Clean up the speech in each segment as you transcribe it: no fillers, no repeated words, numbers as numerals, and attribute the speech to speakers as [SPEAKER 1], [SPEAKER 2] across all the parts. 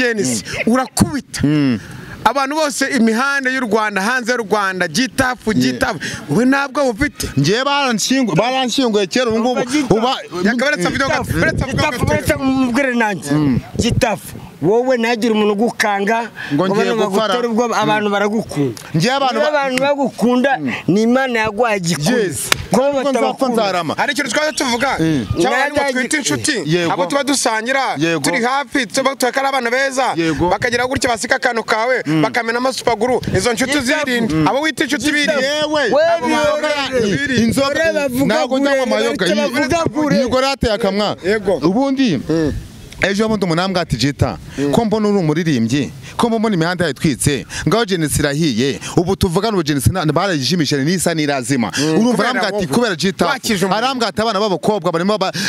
[SPEAKER 1] Genesis urakubita abantu bose imihanda y'u Rwanda hanze y'u Rwanda Gitafu Gitafu we ntabwo ufite.
[SPEAKER 2] Ngiye baranshinguye kera ubu ngubu uba
[SPEAKER 1] yakaberetse video
[SPEAKER 3] gato mubwire nanjye Gitafu wowe nagira umuntu gukanga
[SPEAKER 2] ngo ngiye gufara
[SPEAKER 3] abantu baragukunda.
[SPEAKER 2] Ngiye
[SPEAKER 3] abantu bagukunda ni Imana yaguhaye igikundiro.
[SPEAKER 2] Ko nzapfa nzarama.
[SPEAKER 1] Hari ikintu twaje tuvuga cyangwa ngo twite inshuti abo tuba dusangira turi hafi tuba twakara abana beza bakagira gutya basika akantu kawe bakamena amasupaguru izo nshuti zirinde abo wita inshuti birinde.
[SPEAKER 2] Yewe inzoga ntabwo njya mayoga yigorate akamwa ubundi. Ejo bundi umunambwa ati Jita ko mbona uri umuririmbyi ko mbona imihanda yitwitse ngaho Genesis irahiye ubu tuvugana ubu Genesis barayijimishije nisa nirazima urumva arambwa ati kubera Jita arambwa ati abana b'abakobwa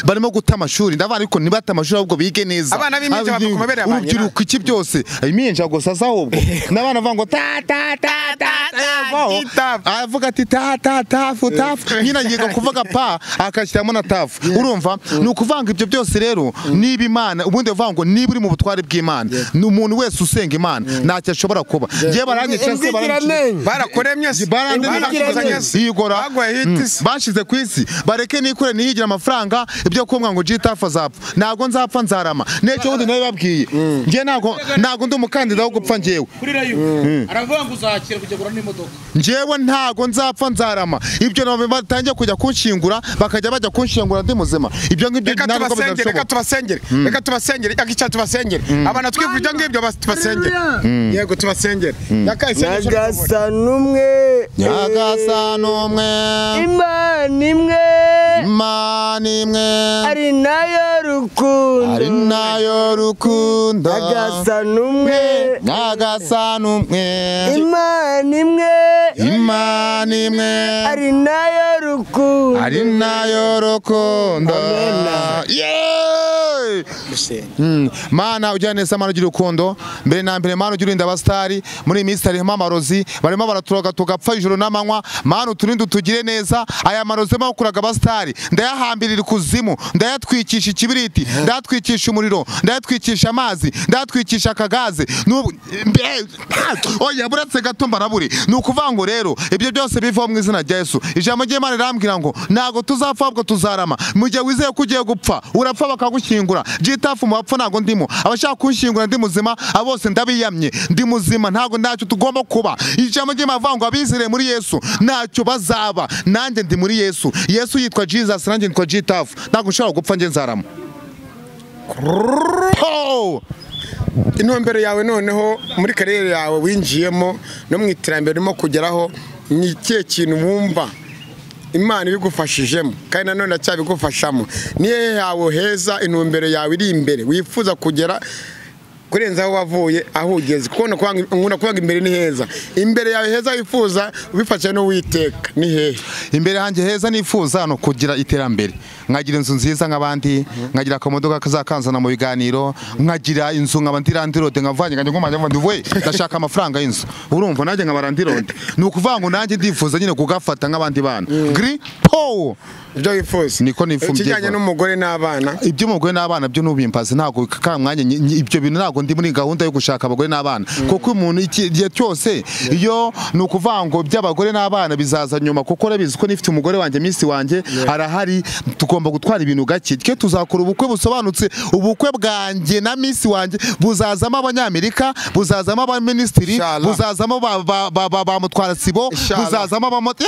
[SPEAKER 2] barimo guta amashuri ndavana ariko nibata amashuri ahubwo bige neza
[SPEAKER 1] abana b'iminja bakomabere abanye
[SPEAKER 2] urubyiruko iki byose iminja gusa ahubwo n'abana bavuga ngo ta ta ta ta avuga ati ta ta tafu tafu nyina yiga kuvuga pa akashyiramo na tafu urumva ni ukuvanga ibyo byose rero niba Imana ubundi bavuga ngo niba uri mu butware bw'Imana ni umuntu wese usenga Imana ntacyo ashobora kuba ngiye baranyica se
[SPEAKER 1] barakoremye se
[SPEAKER 2] yigora bashize ku isi bareke nikure niyigira amafaranga ibyo kumbwa ngo Gitafu azapfa ntago nzapfa nzarama n'icyo wundi nawe babwiye ngiye ntago ndi umukandida wo gupfa ngewe
[SPEAKER 4] aravuga ngo uzakira kujya kugura n'imodoka
[SPEAKER 2] ngewe ntago nzapfa nzarama ibyo nabo batangiye kujya kunshingura bakajya bajya kunshingura ndi muzima ibyo ngibyo
[SPEAKER 1] ntabwo bizashoboka. Reka tubasengere akica tubasengere abana twivuye ibyo ngibyo tubasengere yego tubasengere
[SPEAKER 3] Nyagasani umwe
[SPEAKER 2] Nyagasani umwe
[SPEAKER 3] Imana imwe
[SPEAKER 2] Imana imwe
[SPEAKER 3] ari nayo rukundo
[SPEAKER 2] ari nayo rukundo
[SPEAKER 3] Nyagasani umwe
[SPEAKER 2] Nyagasani umwe
[SPEAKER 3] Imana imwe
[SPEAKER 2] Imana imwe
[SPEAKER 3] ari nayo rukundo
[SPEAKER 2] ari nayo rukundo. Mana ujya neza Mana ugira urukundo mbere na mbere Mana ugira urinda abastari muri iyi minsi harimo amarozi barimo baraturoga tugapfa ijoro n'amanywa Mana uturinde utugire neza aya marozi bakuraga abastari ndayahambirira ikuzimu ndayatwikisha ikibiriti ndayatwikisha umuriro ndayatwikisha amazi ndayatwikisha akagaze oya buretse gato mbaraburi ni ukuvuga ngo rero ibyo byose bivaho mu izina rya Yesu. Ijambo ry'Imana rirambwira ngo ntago tuzapfa ahubwo tuzarama mu gihe wizeye ko ugiye gupfa urapfa bakagushyingura Gitafu mu bapfa ntago ndimo abashaka kunshingura ndi muzima abose ndabiyamye ndi muzima ntago ntacyo tugomba kuba. Ijambo ry'Imana rivuga ngo abizere muri Yesu ntacyo bazaba nanjye ndi muri Yesu. Yesu yitwa Jesus nanjye nitwa Gitafu ntago nshobora gupfa nge nzarama.
[SPEAKER 1] Intumbero yawe noneho muri kariyeri yawe winjiyemo no mu iterambere urimo kugeraho ni ikihe kintu wumva Imana ibigufashijemo kandi nanone acyabigufashamo niye yawe heza intumbero yawe iri imbere wifuza kugera kurenza aho wavuye aho ugeze kuko nkunda kuvuga imbere ni heza imbere yawe heza wifuza ubifashe n'Uwiteka ni hehe?
[SPEAKER 2] Imbere hanjye heza nifuza no kugira iterambere nkagira inzu nziza nk'abandi nkagira akamodoka kazakanzana mu biganiro nkagira inzu nkaba ndi landirode nkavanye nkajya ngomba ndi we ndashaka amafaranga y'inzu urumva nanjye nkaba landirode ni ukuvuga ngo nanjye ndifuza nyine kugafata nk'abandi bana gri po
[SPEAKER 1] ibyo wifuza
[SPEAKER 2] niko nifuza
[SPEAKER 1] ikijyanye n'umugore n'abana
[SPEAKER 2] ibyo umugore n'abana byo nubimbaze ntago ka mwanya ibyo bintu ntago ndi muri gahunda yo gushaka abagore n'abana kuko umuntu igihe cyose iyo ni ukuvuga ngo by'abagore n'abana bizaza nyuma kuko urabizi ko nifite umugore wanjye misi wanjye arahari tugomba gutwara ibintu gake twe tuzakora ubukwe busobanutse ubukwe bwanjye na misi wanjye buzazamo abanyamerika buzazamo abaminisitiri buzazamo ba mutwara sibo buzazamo abamoto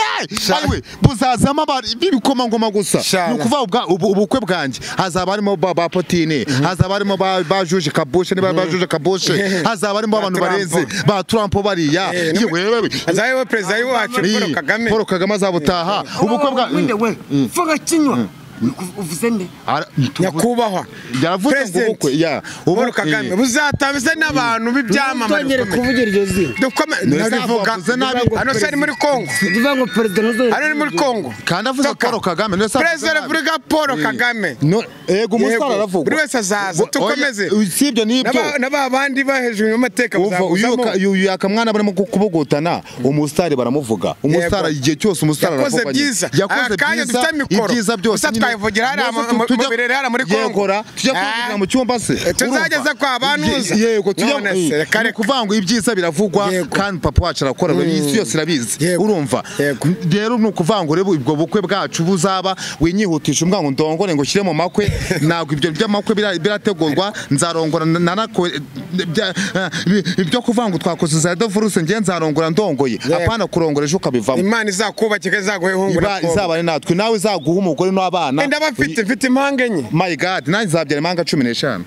[SPEAKER 2] buzazamo ibikomangoma gusa ni ukuvuga ubukwe bwanjye hazaba harimo ba Potine hazaba harimo ba Juge Kabushe niba ba Juge Kabushe hazaba harimo abantu barenze ba Trump bariya yewe
[SPEAKER 1] azayewe president wacu Paul Kagame
[SPEAKER 2] Paul Kagame azabutaha ubukwe bwa
[SPEAKER 3] funga kinywa uvuze nde
[SPEAKER 1] nyakubahwa
[SPEAKER 2] yavuze ngo ubukwe ya
[SPEAKER 1] Paul Kagame buzatabize n'abantu b'ibyamamare
[SPEAKER 3] ntongere kuvugira iryo zina
[SPEAKER 1] ndabivuga hano se ari muri Kongo
[SPEAKER 3] ndivuga ngo president uzo
[SPEAKER 1] hano ni muri Kongo
[SPEAKER 2] kandi avuze Paul Kagame
[SPEAKER 1] no president Republika Paul Kagame
[SPEAKER 2] yego umusara aravuga
[SPEAKER 1] buri wese azaza tukomeze
[SPEAKER 2] sibyo nibyo
[SPEAKER 1] n'aba bandi bahejwe mu mateka
[SPEAKER 2] bazabuzamo uyu yakamwana barimo kubugutana umusitari baramuvuga umusitari igihe cyose umusitari
[SPEAKER 1] aravuga yakoze byiza
[SPEAKER 2] ibyiza byose
[SPEAKER 1] Tuzayivugira hariya mu birere hariya muri Kongo.
[SPEAKER 2] Yegora tujya kuvugira mu cyumba se
[SPEAKER 1] tuzageze kwa banuza.
[SPEAKER 2] Yego tujya kuvuga ngo ibyiza biravugwa kandi papa wacu arakora isi yose irabizi urumva. Rero ni ukuvuga ngo rero ubwo bukwe bwacu buzaba winyihutisha umbwa ngo ndongore ngo shyire mu makwe, ntabwo ibyo by'amakwe birategurwa, nzarongora nanako ibyo kuvuga ngo twakoze za divorce ngiye nzarongora ndongoye, apana kurongora ejo ukabivamo.
[SPEAKER 1] Imana izakubakika izaguhe hungura
[SPEAKER 2] izabane natwe nawe izaguha umugore n'abana.
[SPEAKER 1] Ndabafite mfite impanga enye.
[SPEAKER 2] My God, nanjye nzabyara impanga 15.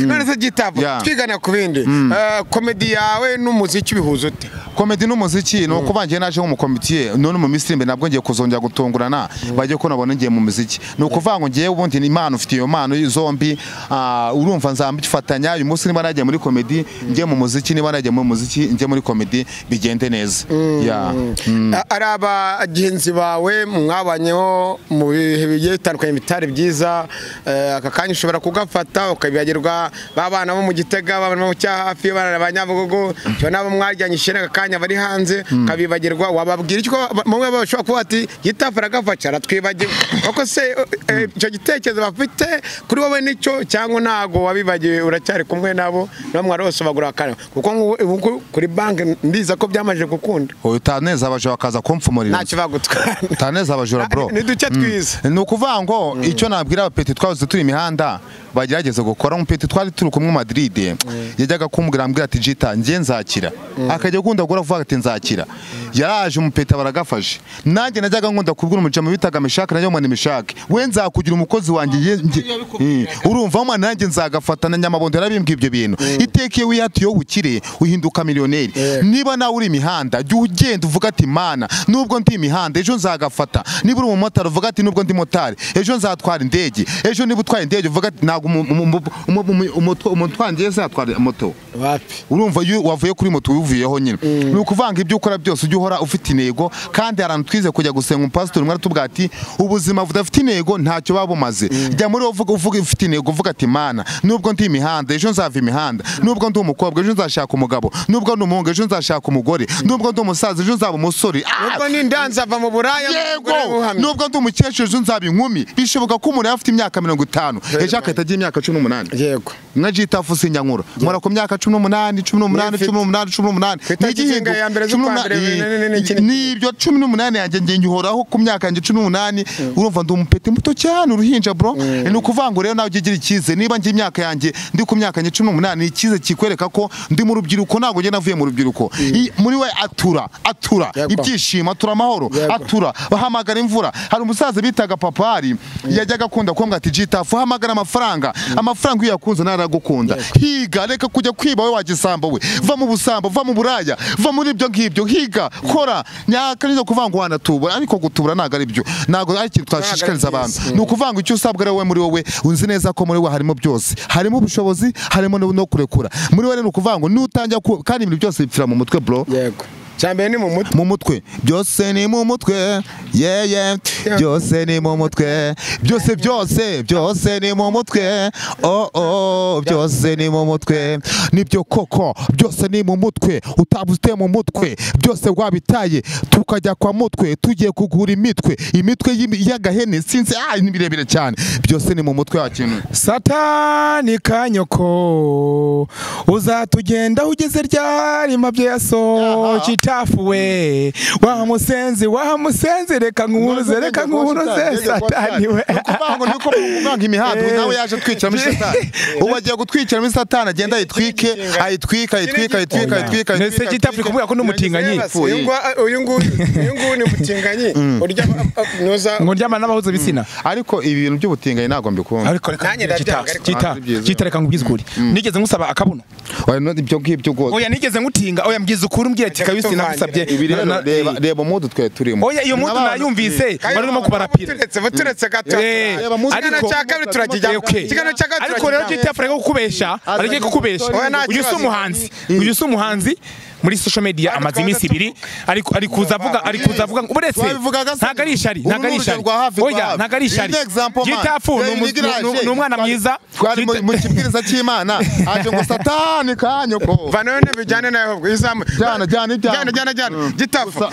[SPEAKER 1] None se Gitafu twigana ku bindi, comedy yawe n'umuziki bihuza ute?
[SPEAKER 2] Comedy n'umuziki ni uko bangiye naje nk'umukomitiye none mu misiri mbe nabwo ngiye kuzongera gutungurana bajye ko nabona ngiye mu muziki. Ni ukuvuga ngo ngiye ubundi ni impano ufite iyo mpano zombi, urumva nzambifatanya. Uyu munsi niba nagiye muri comedy ngiye mu muziki, niba nagiye mu muziki ngiye muri comedy, bigende neza.
[SPEAKER 1] Ari abagenzi bawe mwabanyeho mu bihe bigiye bitandukanye bitari byiza, aka kanya ushobora kugafata ukabibagirwa babana bo mu Gitega, babana bo cyahafi, babana ba Nyabugogo, nabo mwaryanye ishene kanya bari hanze kabibagirwa, wababwira icyo bamwe bashobora kuba ati Gitafu aragafaca aratwibagiwe koko se icyo gitekerezo bafite kuri wowe nicyo cyangwa ntago wabibagiwe uracyari kumwe nabo namwe arose bagura akana kuko kuri banki ndiza ko byamaje gukunda.
[SPEAKER 2] Utaneza abajura bakaza kumfumurira
[SPEAKER 1] ntacyo bagutwara.
[SPEAKER 2] Utaneza abajura bro
[SPEAKER 1] ni duce twiza.
[SPEAKER 2] Ni ukuvuga ngo icyo nabwira abapeti twahoze turi imihanda bagerageza gukora. Umupeti twari turi kumwe Madrid yajyaga kumbwira ambwira ati Gita ngiye nzakira, akajya gukunda gukora avuga ati nzakira. Yaraje umupeti baragafashe. Nanjye najyaga nkunda kubwira umujama bitaga Meshake, najya mwana Meshake we nzakugira umukozi wanjye urumva mwana nanjye nzagafata na Nyamabondo yarabimbwiye ibyo bintu. Iteka iyo wihatiye ubukire uhinduka miliyoneri. Niba nawe uri imihanda jya ugenda uvuga ati mana nubwo ndi imihanda ejo nzagafata. Niba uri umumotari uvuga ati nubwo ndi motari ejo nzatwara indege. Ejo niba utwaye indege uvuga ati ntabwo umutwangiye zatwara moto. Urumva wavuye kuri moto uvuyeho nyine. Ni ukuvanga ibyo ukora byose ujye uhora ufite intego. Kandi arantu twize kujya gusenga umupasitori umwe aratubwira ati ubuzima budafite intego ntacyo baba bumaze. Jya muri wowe uvuga ufite intego uvuga ati mana nubwo ndi imihanda ejo nzava imihanda, nubwo ndi umukobwa ejo nzashaka umugabo, nubwo ndi umuhungu ejo nzashaka umugore, nubwo ndi umusaza ejo nzaba umusore,
[SPEAKER 1] nubwo ndi ndanzava mu buraya,
[SPEAKER 2] yego nubwo ndi umukecuru ejo nzaba inkumi. Bishoboka ko umuntu afite imyaka 50 ejo akahita agira imyaka 18.
[SPEAKER 1] Yego
[SPEAKER 2] nka Gitafu sinyankura nkora ku myaka 18 18 18 18 nibyo 18 yanjye ngiye ngihoraho ku myaka yanjye 18. Urumva ndi umupeti muto cyane uruhinja bro. Ni ukuvuga ngo rero nawe ugira ikize niba ngiye imyaka yanjye ndi ku myaka yanjye 18 ni ikize kikwereka ko ndi mu rubyiruko, ntabwo ngiye navuye mu rubyiruko. Muri we atura atura ibyishimo, atura amahoro, atura bahamagara imvura. Hari umusaza bitaga Papari yajyaga akunda kumbwira ati Gitafu hamagara amafaranga, amafaranga iyo yakunze naragukunda. Higa reka kujya kwiba we wagisambo we, va mu busambo, va mu buraya, va muri ibyo ngibyo, higa kora nyaka nizo kuvuga ngo wanatubura, ariko gutubura ntago ari byo, ntago ari ikintu twashishikariza abantu. Ni ukuvuga ngo icyo usabwa rero we muri wowe unzi neza ko muri we harimo byose, harimo ubushobozi, harimo no kurekura. Muri we ni ukuvuga ngo nutangira kandi ibintu byose bipfira mu mutwe bro.
[SPEAKER 1] Yego cyambere ni mu mutwe,
[SPEAKER 2] mu mutwe byose ni mu mutwe, yeah yeah byose ni mu mutwe, byose byose byose ni mu mutwe, oh oh byose ni mu mutwe, nibyo koko byose ni mu mutwe, utabute mu mutwe byose wabitaye tukajya kwa mutwe tugiye kugura imitwe, imitwe y'agahene sinzi ni birebire cyane, byose ni mu mutwe wakintu.
[SPEAKER 5] Satani kanyoko uzatugenda ugeze ryari mabye yaso Gitafu we wa musenzi reka nkuruze reka nkuruze satani we.
[SPEAKER 2] Ukuvango niko muvanga imihanda nawe yaje twikira muri satani, ubu agiye gutwikira muri satani agenda ayitwike ayitwike ayitwike ayitwike ayitwike.
[SPEAKER 5] Nese Gitafu kumubwira ko n'umutinganyi
[SPEAKER 1] uyu nguyu ni umutinganyi urya noza
[SPEAKER 5] ngo ryama n'abahuza bisina.
[SPEAKER 2] Ariko ibintu by'ubutinganyi ntabwo mbikunda.
[SPEAKER 5] Ariko reka Gita reka ngubwize ukuri, nigeze ngusaba akabuno
[SPEAKER 2] oya ibyo ngibyo gose,
[SPEAKER 5] oya nigeze ngutinga, oya mbwize ukuri mbwira ati kabisi nagusabye.
[SPEAKER 2] Reba mudu twe turimo,
[SPEAKER 5] oya iyo mudu nayumvise barimo kubarapira
[SPEAKER 1] turetse gato ariko cya kabiri turagijya kigano cya kabiri.
[SPEAKER 5] Ariko rero Gitafu ariko kukubesha, ariko kukubesha. Uyu si umuhanzi, uyu si umuhanzi Muri social media amaze iminsi ibiri ari kuza avuga, ari kuza avuga uretse ntago ari ishari, ntago ari ishari, oya ntago ari ishari. Gitafu ni umwana mwiza,
[SPEAKER 2] twari mu kibwiriza cy'Imana aje ngo satani kanyoko
[SPEAKER 1] vanone bijyane nawe ubwo izamu
[SPEAKER 2] jana jana
[SPEAKER 1] jana jana jana. Gitafu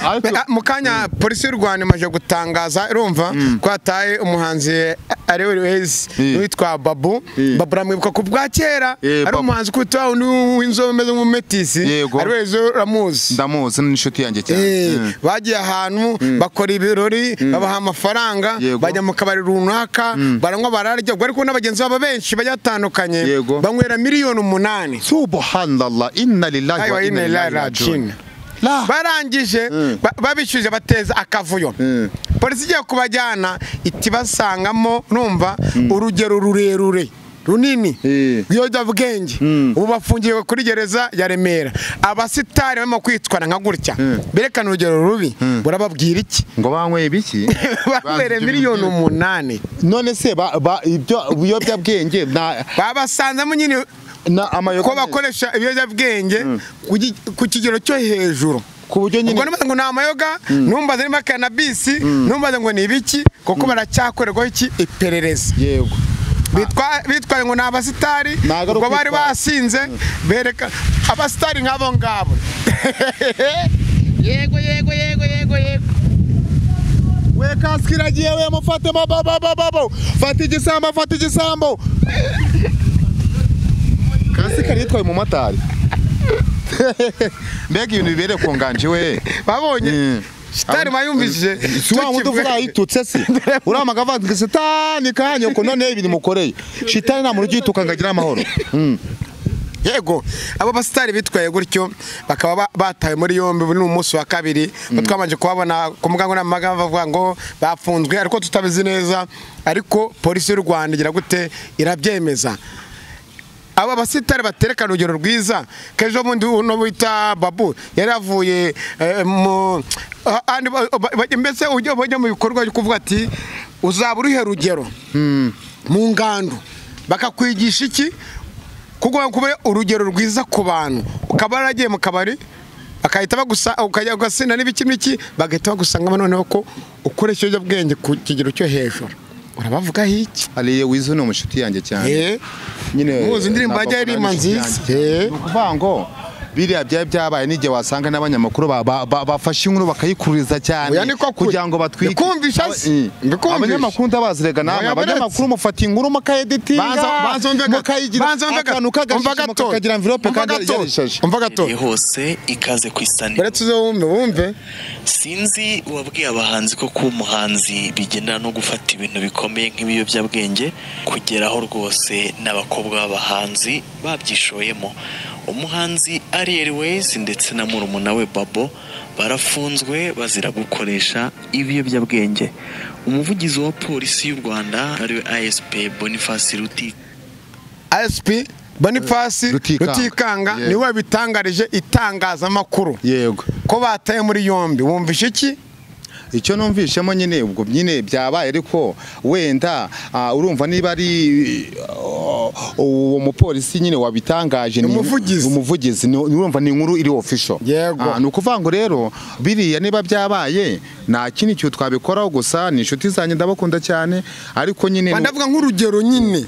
[SPEAKER 1] mu kanya polisi y'u Rwanda imaze gutangaza urumva ko hataye umuhanzi Ariel Wayz witwa Babu. Babu ramwibuka ku bwa kera ari umuhanzi kwitwa w'inzobe umeze nk'umumetisi. Ariel Wayz uramuzi?
[SPEAKER 2] Ndamuzi, ni inshuti yanjye cyane.
[SPEAKER 1] Bagiye ahantu bakora ibirori babaha amafaranga bajya mu kabari runaka baranywa bararya, ubwo ariko n'abagenzi babo benshi bajya batandukanye banywera 8,000,000.
[SPEAKER 2] Subhanallah, inna lillahi wa inna ilaihi rajiun.
[SPEAKER 1] Barangije babishyuje bateza akavuyo. Polisi igiye kubajyana iti basangamo numva urugero rurerure runini rw'ibiyobyabwenge. Ubu bafungiwe kuri gereza ya Remera. Abasitari barimo kwitwara nka gutya berekana urugero rubi, burababwira iki?
[SPEAKER 2] Ngo banyweye biki?
[SPEAKER 1] Banywere 8,000,000.
[SPEAKER 2] None se ibyo biyobyabwenge
[SPEAKER 1] babasanzemo nyine ko bakoresha ibiyobyabwenge ku kigero cyo hejuru,
[SPEAKER 2] ku buryo nyine
[SPEAKER 1] ubwo ngo ni amayoga, numbaze niba cannabis, numbaze ngo ni ibiki, kuko baracyakorerwaho iki iperereza.
[SPEAKER 2] Yego,
[SPEAKER 1] bitwaye ngo ni abasitari, ubwo bari basinze bereka abasitari nk'abo ngabo. Yego yego yego yego yego.
[SPEAKER 2] We kasike iragiye, we mufate babo, fata igisambo, fata igisambo. Kasike yitwaye umumotari. Mbega ibintu bibereye ku nganje we.
[SPEAKER 1] Babonye shitani bayumvishije.
[SPEAKER 2] Si wa wundi uvuga yitutse se. Uramaga avuga ngo shitani kanyoko none ibintu mukoreye. Shitani nta muntu ugituka ngo agire amahoro.
[SPEAKER 1] Yego, abo basitari bitwaye gutyo bakaba batawe muri yombi ni umunsi wa kabiri. Twabanje kubabona ku mbuga nkoranyambaga bavuga ngo bafunzwe ariko tutabizi neza, ariko polisi y'u Rwanda igira gute irabyemeza. Aba basitari baterekana urugero rwiza. Kejo bundi uno bita Babu yari avuye mu mbese ujya mu bikorwa byo kuvuga ati uzaba uruhe rugero mu ngando, bakakwigisha iki kuko kuba urugero rwiza ku bantu. Ukaba waragiye mu kabari bakahita bagusa ukajya ugasina n'ibiki n'iki, bagahita bagusanga noneho ko ukoresha ibiyobyabwenge ku kigero cyo hejuru. Urabavuga iki?
[SPEAKER 2] Ariye Wizo ni umushuti yanjye cyane. Nyine
[SPEAKER 1] muzi indirimbo ajya irima nziza.
[SPEAKER 2] Ni ukuvuga ngo biriya byari byabaye n'igihe wasanga n'abanyamakuru bafashe inkuru bakayikuriza cyane kugira ngo batwike. Abanyamakuru ndabazirega namwe, abanyamakuru mufata inkuru mukayeditinga mukayigira akantu kagashishe mukagira envelope kandi yarishashe.
[SPEAKER 1] Umva gato
[SPEAKER 6] hose ikaze ku isaniro.
[SPEAKER 1] Uretse uze wumve wumve.
[SPEAKER 6] Sinzi uwabwiye abahanzi ko kuba umuhanzi bigendana no gufata ibintu bikomeye nk'ibiyobyabwenge, kugeraho rwose n'abakobwa b'abahanzi babyishoyemo. Umuhanzi Ariel Wayz ndetse na murumuna we Babo barafunzwe bazira gukoresha ibiyobyabwenge. Umuvugizi wa polisi y'u Rwanda ariwe ASP Boniface
[SPEAKER 1] Rutikanga niwe bitangarije itangazamakuru.
[SPEAKER 2] Yego,
[SPEAKER 1] ko bataye muri yombi. Wumvishe iki?
[SPEAKER 2] Icyo numvishemo nyine ubwo nyine byabaye, ariko wenda urumva niba ari uwo mupolisi nyine wabitangaje ni umuvugizi, urumva ni inkuru iri official. Ni ukuvuga ngo rero biriya niba byabaye nta kindi cyo twabikoraho, gusa ni inshuti zanjye ndabakunda cyane, ariko nyine
[SPEAKER 1] ndavuga nk'urugero nyine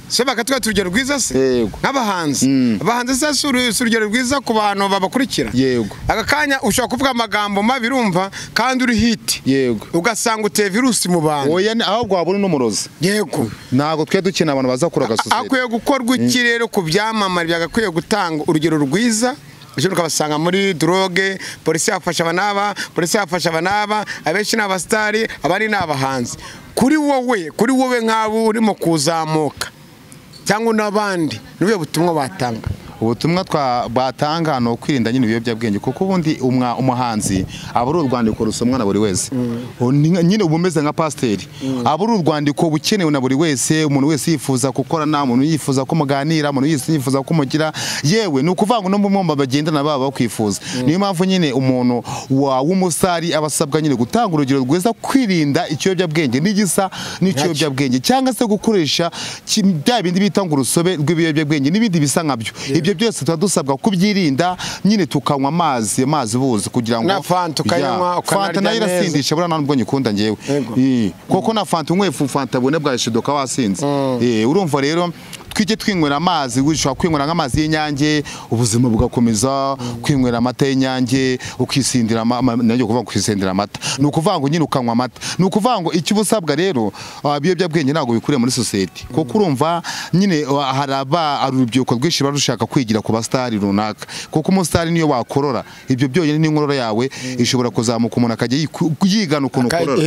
[SPEAKER 1] se bakatwa urugero rwiza se nk'abahanzi. Abahanzi se si urugero rwiza ku bantu babakurikira.
[SPEAKER 2] Yego,
[SPEAKER 1] aka kanya ushobora kuvuga amagambo mabi urumva kandi uri hit.
[SPEAKER 2] Yego,
[SPEAKER 1] ugasanga uteye virusi mu bantu.
[SPEAKER 2] Oya, ahubwo wabona n'umurozi.
[SPEAKER 1] Yego,
[SPEAKER 2] ntago twe dukina abantu bazakura gasosiyete.
[SPEAKER 1] Akwiye gukorwa iki rero ku byamamare byagakwiye gutanga urugero rwiza? Ejo ukabasanga muri droge, polisi yafasha abanaba, polisi yafasha abanaba, abenshi ni abasitari, abandi ni abahanzi. Kuri wowe nk'abo urimo kuzamuka cyangwa n'abandi, niwe butumwa batanga?
[SPEAKER 2] Ubutumwa batanga ni ukwirinda nyine ibiyobyabwenge, kuko ubundi umuhanzi aba ari urwandiko rusomwa na buri wese. Nyine uba umeze nka pasiteri, aba ari urwandiko bukenewe na buri wese. Umuntu wese yifuza gukorana, umuntu yifuza ko muganira, umuntu wese yifuza ko mugira, yewe ni ukuvuga ngo no mu mwumba bagendana baba bakwifuza. Niyo mpamvu nyine umuntu w'umusari aba asabwa nyine gutanga urugero rwiza, kwirinda ikiyobyabwenge n'igisa n'ikiyobyabwenge, cyangwa se gukoresha bya bindi bita ngo urusobe rw'ibiyobyabwenge n'ibindi bisa nkabyo. Ibyo Ibyo byose tuba dusabwa kubyirinda nyine, tukanywa amazi buzi kugira ngo
[SPEAKER 1] na fanta ukanywa,
[SPEAKER 2] fanta nayo irasindisha buriya nubwo nyikunda ngewe, kuko na fanta unyweye fanta bune bwa shidoka wasinze. Urumva rero twijye twinywera amazi, ushobora kwinywera nk'amazi y'inyange ubuzima bugakomeza, kwinywera amata y'inyange ukisindira, nanjye kuvuga kwisindira amata ni ukuvuga ngo nyine ukanywa amata, ni ukuvuga ngo icyo ubusabwa rero ibiyobyabwenge ntabwo bikuriye muri sosiyete, kuko urumva nyine hari urubyiruko rwinshi rushaka kwigira ku basitari runaka, kuko umusitari niyo wakorora ibyo byonyine n'inkorora yawe ishobora kuzamuka umuntu akajya yigana ukuntu ukorora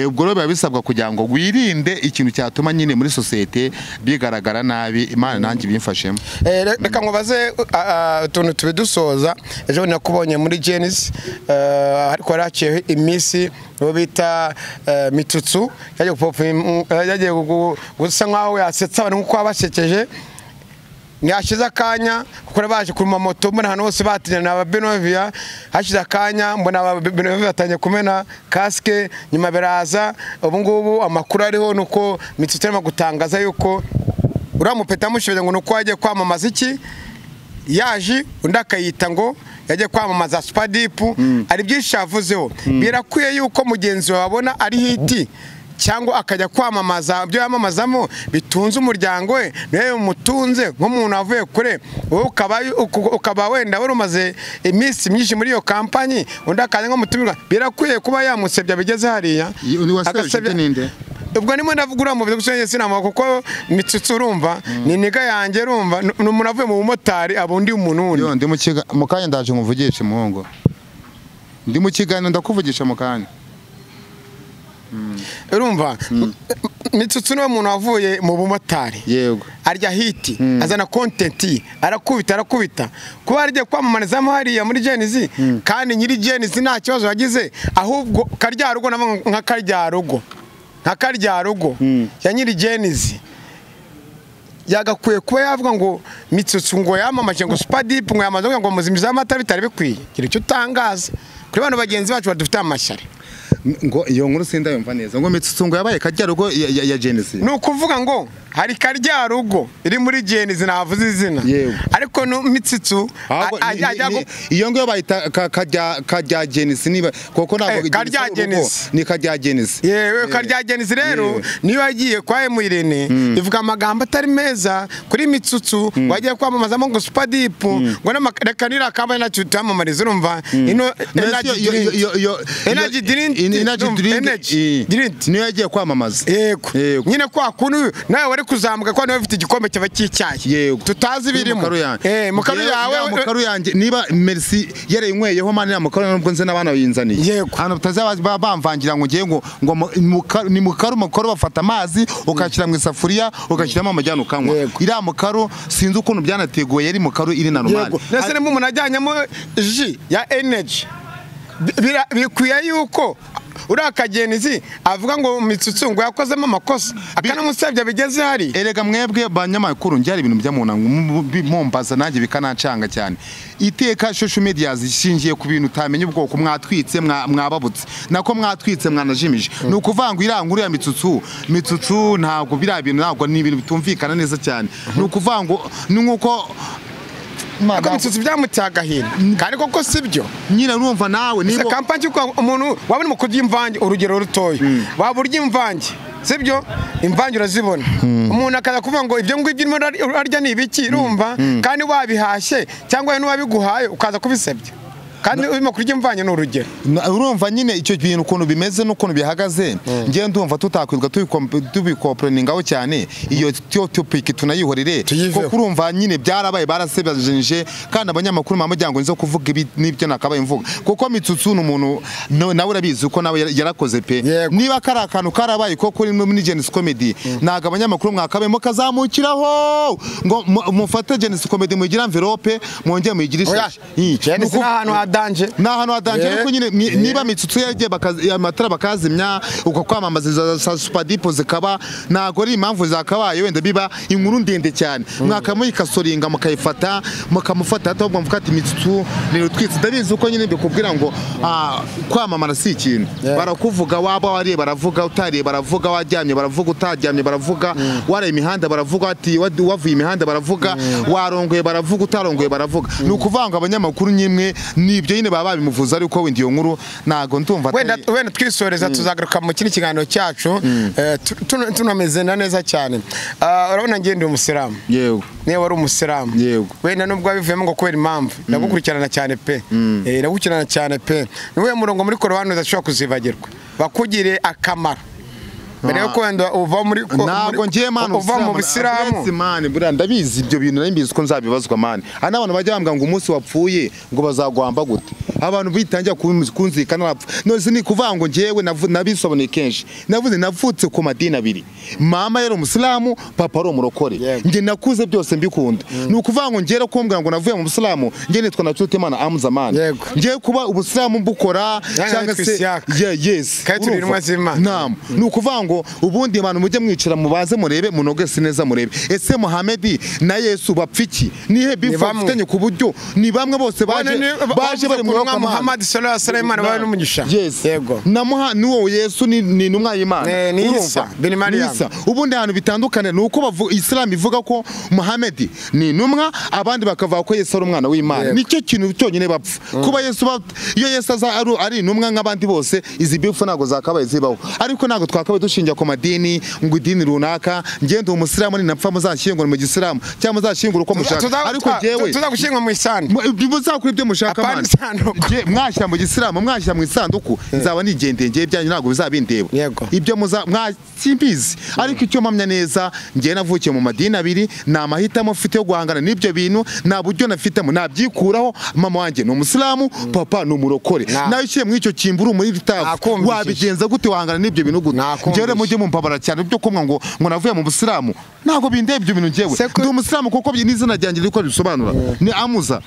[SPEAKER 2] ubwo rero biba bisabwa kugira ngo wirinde ikintu cyatuma nyine muri sosiyete bigaragara nabi. Imana nanjye bimfashemo.
[SPEAKER 1] Reka nkubaze utuntu tubidusoza. Ejo nakubonye muri Genesis, ariko haraciyeho iminsi uwo bita Mitsutsu yagiye gusa nkaho yasetsa abantu nkuko abashekeje, ntiyashize akanya kuko baje ku mamoto mbona ahantu hose batinya na ba Benovia, hashize akanya mbona ba Benovia batangiye kumena kasike, nyuma biraza. Ubu ngubu amakuru ariho nuko Mitsutsu arimo gutangaza yuko uriya mupeta amushyira ngo nuko yagiye kwamamaza iki yaje, undi akayita ngo yagiye kwamamaza Super-Dip, ari byinshi yavuzeho. Birakwiye yuko mugenzi wawe abona ari hiti cyangwa akajya kwamamaza ibyo yamamazamo bitunze umuryango we, niwe umutunze nk'umuntu avuye kure, wowe ukaba wenda wari umaze iminsi myinshi muri iyo kampanyi, undi akaza nk'umutumirwa. Birakwiye kuba yamusebya bigeze hariya. Ubwo nimo ndavuga uriya muvuze gusa sinama, kuko Mitsutsu urumva ni niga yanjye, urumva ni umuntu avuye mu bumotari aba undi umuntu wundi.
[SPEAKER 2] Ndi mu kanya ndaje nkuvugishe muhungu, ndi mu kiganiro ndakuvugisha mu kanya.
[SPEAKER 1] Urumva Mitsutsu niwe muntu wavuye mu bumotari,
[SPEAKER 2] yego,
[SPEAKER 1] arya hiti azana content, arakubita kuba arya kwamamarizamo hariya muri Genesis, kandi nyiri Genesis nta kibazo yagize, ahubwo karya rugo nka karya rugo nka karya rugo ya nyiri Genesis yagakwiye kuba yavuga ngo Mitsutsu ngo yamamaje ngo Super-Dip ngo yamaze ngo muzimiza amata bitari bikwiye. Kiri cyo utangaza kuri bano bagenzi bacu badufite amashyari
[SPEAKER 2] ngo iyo nkuru sindayumva neza, ngo Mitsutsu ngo yabaye karya rugo ya Genesis.
[SPEAKER 1] Ni ukuvuga ngo hari karya rugo iri muri Genesis navuze izina, ariko no Mitsutsu
[SPEAKER 2] iyo ngo bayita karya Genesis niba koko ntabwo
[SPEAKER 1] karya Genesis
[SPEAKER 2] ni karya Genesis.
[SPEAKER 1] Yewe karya Genesis rero niyo yagiye kwa M Irene ivuga amagambo atari meza kuri Mitsutsu wagiye kwamamazamo ngo Super-Dip ngo reka nira kambaye nacyo tamamariza, urumva ino energy drink drink
[SPEAKER 2] niyo yagiye kwamamaza.
[SPEAKER 1] Yego nyine kwa kuntu nawe wari kuzamuka kwa nawe ufite igikombe cyaba cy'icyayi tutazi birimo mukaru yawe
[SPEAKER 2] mukaru yanjye niba Merci yarayinyweye mani ya mukaru nubwo nze n'abana bayinzaniye hano tutazaba bamvangira ngo ngiye ngo ni mukaru bafata amazi ukashyira mu isafuriya ugashyiramo amajyana ukanywa. Iriya mukaru sinzi ukuntu byanateguye, yari mukaru iri na normal.
[SPEAKER 1] Nese ni umuntu ajyanyemo ji ya energy, bikwiye yuko uriya Kagenzi avuga ngo Mitsutsu ngo yakozemo amakosa akanamusebya bigeze hari.
[SPEAKER 2] Erega mwebwe banyamakuru njye hari ibintu by'amuntu nanjye bikanancanga cyane. Iteka social media zishingiye ku bintu utamenya ubwoko, mwatwitse mwababutse nako mwatwitse mwanajimije. Ni ukuvuga ngo iriya nkuru ya Mitsutsu ntabwo biriya bintu ntabwo ni ibintu bitumvikana neza cyane. Ni ukuvuga ngo ni nkuko
[SPEAKER 1] Mitsutsu byamuteye agahinda kandi koko sibyo
[SPEAKER 2] nyine urumva nawe
[SPEAKER 1] niba kampanyi ko umuntu waba uri kurya imvange, urugero rutoya waba urya imvange sibyo, imvange urazibona, umuntu akaza kuvuga ngo ibyo ngibyo urimo urarya ni ibiki, urumva kandi wabihashye cyangwa n'uwabiguhaye ukaza kubisebya kandi urimo kurya imvange ni urugero.
[SPEAKER 2] Urumva nyine icyo bintu ukuntu bimeze n'ukuntu bihagaze, ngiye ndumva tutakwirwa tubikopreningaho cyane, iyo topic tunayihorere, kuko urumva nyine byarabaye barasebajenje, kandi abanyamakuru mamujyango nzo kuvuga ibi nibyo nakabaye mvuga, kuko Mitsutsu ni umuntu nawe urabizi uko nawe yarakoze pe. Niba kari akantu karabaye ko kuri muri Genesis Comedy naga abanyamakuru mwakabemo kazamukiraho ngo mufate Genesis Comedy mugira envelope mwongeye muyigirishe.
[SPEAKER 1] Genesis n'ahantu danje.
[SPEAKER 2] Ni ahantu ha danje ariko nyine niba Mitsutsu yagiye amatara bakazimya uko kwamamaza za Supadipo zikaba ntago ari impamvu zakabaye wenda biba inkuru ndende cyane mwakamuyikasoringa mukayifata mukamufata ahubwo muvuga ati Mitsutsu ni rutwitsi. Ndabizi uko nyine bikubwira ngo kwamamara si ikintu, barakuvuga waba wariye baravuga, utariye baravuga, wajyamye baravuga, utaryamye baravuga, waraye imihanda baravuga, ati wavuye imihanda baravuga, warongoye baravuga, utarongoye baravuga. Ni ukuvuga ngo abanyamakuru nyimwe nibyo nyine baba babimuvuza, ariko wenda iyo nkuru ntago ndumva.
[SPEAKER 1] Wenda twisoreza tuzagaruka mu kindi kiganiro cyacu tunameze neza cyane. Urabona ngiye ndi umusilamu.
[SPEAKER 2] Yego.
[SPEAKER 1] Niba wari umusilamu.
[SPEAKER 2] Yego.
[SPEAKER 1] Wenda nubwo wabivuyemo ngo kubera impamvu ndagukurikirana cyane pe. Ndagukurikirana cyane pe. Niwe murongo muri Korowani udashobora kuzibagirwa. Bakugire akamaro. Mbere yo kwenda uva muri
[SPEAKER 2] ntabwo ngiye man
[SPEAKER 1] uva mu busilamu.
[SPEAKER 2] Man buriya ndabizi ibyo bintu nari ko nzabibazwa man. Hari n'abantu bajya bambwira ngo umunsi wapfuye ngo bazagwamba gute. Abantu bitangira kunzika narapfa. None ni kuvuga ngo ngewe nabisobanuye kenshi. Navuze navutse ku madini abiri. Mama yari umusilamu, papa ari umurokore. Nge nakuze byose mbikunda. Ni ukuvuga ngo ngera kumbwira ngo navuye mu busilamu, nge nitwa Nacutimana Amza man. Ngiye kuba ubusilamu mbukora cyangwa se yes. Naam. Ni ukuvuga ngo ubundi abantu mujye mwicara mubaze murebe munogese neza murebe ese Muhamedi na Yesu bapfiki nihe bifu bafitanye ku buryo ni bamwe bose baje bari mu
[SPEAKER 1] Muhammad sallallahu alaihi wasallam bari n'umugisha.
[SPEAKER 2] Yego. Na nuwo Yesu ni intumwa y'Imana.
[SPEAKER 1] Ni Isa bin Maryam.
[SPEAKER 2] Ubundi ahantu bitandukane nuko Islam ivuga ko Muhamedi ni intumwa, abandi bakavuga ko Yesu ari umwana w'Imana. Nicyo kintu cyonyine bapfa. Kuba Yesu iyo Yesu aza ari intumwa nk'abandi bose izi bifu ntago zakabaye zibaho. Ariko ntago twakabaye dushingira ku madini ngo idini runaka ngende umusilamu ni napfa muzashyingura mu gisilamu cyangwa muzashyingura uko mushaka, ariko jewe
[SPEAKER 1] tuzagushyingura mu isanduku
[SPEAKER 2] muzakora ibyo mushaka man. Mwashyira mu gisilamu mwashyira mu isanduku nzaba nigendeye ngiye byanyu ntago bizabindeba ibyo mwasimbizi. Ariko icyo mpamya neza ngiye navukiye mu madini abiri, nta mahitamo mfite yo guhangana n'ibyo bintu, nta buryo nafitemo nabyikuraho. Mama wanjye ni umusilamu, papa ni umurokore. Nawe uciye muri icyo kimburu muri ritafu wabigenza gute wahangana n'ibyo bintu gute? Njyewe mujye mumpabara cyane byo kumwa ngo navuye mu busilamu ntago bindeba ibyo bintu. Njyewe ndi umusilamu kuko n'izina ryanjye riko risobanura ni Amuza.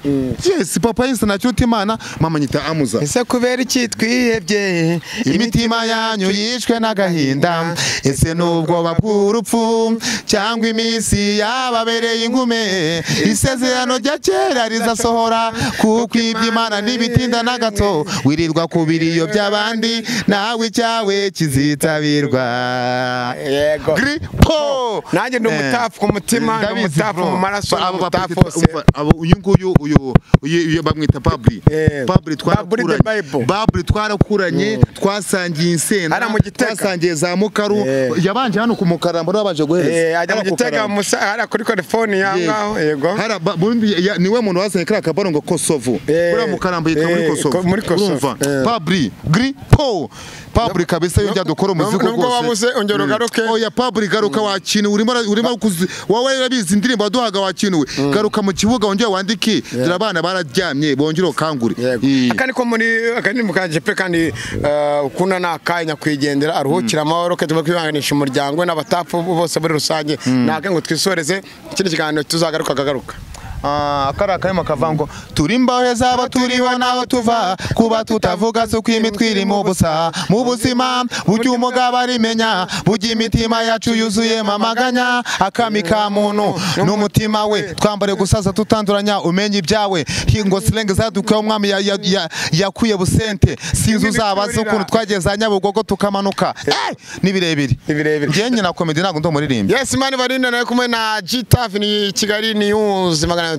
[SPEAKER 2] Yes, papa yise Nacutimana, mama nyita Amuza.
[SPEAKER 1] Ese kubera iki twihebye
[SPEAKER 2] imitima yanyu yishwe n'agahinda, ese n'ubwoba bw'urupfu cyangwa iminsi yababereye ingume, isezerano rya kera rizasohora kuko iby'Imana ntibitinda na gato, wirirwa ku biriyo by'abandi nawe icyawe kizitabirwa.
[SPEAKER 1] Yego.
[SPEAKER 2] Gripo.
[SPEAKER 1] Nanjye ndi umutafu ku mutima, ndi umutafu mu maraso, umutafu hose.
[SPEAKER 2] Uyu nguyu uyu bamwita Babri. Babri twarakuranye, twasangiye insenda, twasangiye za Mukaru, yabanje hano ku Mukaramba nabanje guhereza.
[SPEAKER 1] Ajya mu Gitega hara kuri California ngaho. Yego.
[SPEAKER 2] Hara niwe muntu wazanye kara kabaro ngo Kosovo. Kuri Mukaramba yitwa muri Kosovo. Babri Gripo. Babri kabisa yo dukora umuziki
[SPEAKER 1] rwose. Nubwo wabuze ongera ugaruke.
[SPEAKER 2] Oya Babri garuka wakinuwe, urimo wowe urabizi indirimbo waduhaga wakinuwe. Garuka mu kibuga wongere wandike. Dore abana bararyamye bongere ukangure.
[SPEAKER 1] Aka niko muri aka ni mukaje pe kandi ukunda nakanya kwigendera aruhukira amahoro ke tuba kwihanganisha umuryango n'abatafu bose muri rusange. Nake ngo twisoreze ikindi kiganiro tuzagaruka kagaruka.
[SPEAKER 2] Akara karimo kavango turi imbahe zaba turiho naho tuva kuba tutavuga so kwimitwe iri mu busa mu buzima burya umugabo arimenya burya imitima yacu yuzuye mamaganya akami ka muntu n'umutima we twambare gusaza tutanduranya umenye ibyawe hingo slang zaduka umwami yakuye busente sinzi uzabaza ukuntu twageza Nyabugogo tukamanuka ni birebire ngiye nyina comedy ntago ndo muririmba.
[SPEAKER 1] Yes man barinda nawe kumwe na G-Taf ni Kigali News 500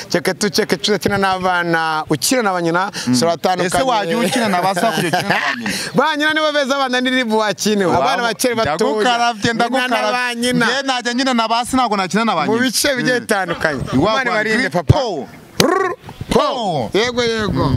[SPEAKER 1] cheke tu cheke tuzatina n'abana ukira na banyina sura 5.
[SPEAKER 2] Ese waje ukina na basa kujya ukina na banyina
[SPEAKER 1] banyina nibo beza abana n'iribu wakine abana bakere batoya
[SPEAKER 2] ndagukaravye ndagukaravye nge najya nyina na basi ntago nakina na banyina
[SPEAKER 1] mu bice bigiye bitandukanye. Imana barinde papa. Yego yego.